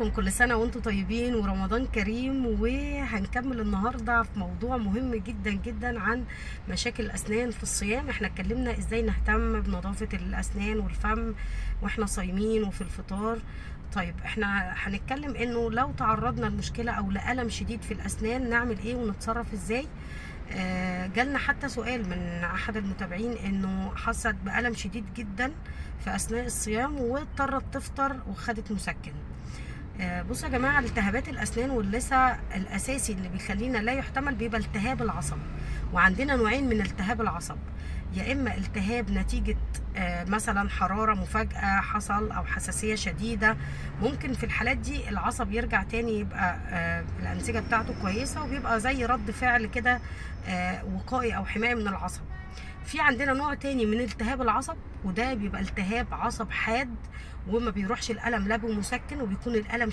كل سنة وانتم طيبين ورمضان كريم. وهنكمل النهاردة في موضوع مهم جدا جدا عن مشاكل الأسنان في الصيام. احنا اتكلمنا ازاي نهتم بنظافة الأسنان والفم واحنا صايمين وفي الفطار. طيب احنا هنتكلم انه لو تعرضنا لمشكلة او لألم شديد في الأسنان نعمل ايه ونتصرف ازاي. جالنا حتى سؤال من احد المتابعين انه حست بألم شديد جدا في اثناء الصيام واضطرت تفطر وخدت مسكن. بصوا يا جماعة، التهابات الأسنان واللثة الأساسي اللي بيخلينا لا يحتمل بيبقى التهاب العصب، وعندنا نوعين من التهاب العصب. يا إما التهاب نتيجة مثلا حرارة مفاجأة حصل أو حساسية شديدة، ممكن في الحالات دي العصب يرجع تاني يبقى الأنسجة بتاعته كويسة وبيبقى زي رد فعل كده وقائي أو حماية من العصب. في عندنا نوع تاني من التهاب العصب، وده بيبقى التهاب عصب حاد وما بيروحش الألم لا بمسكن، وبيكون الألم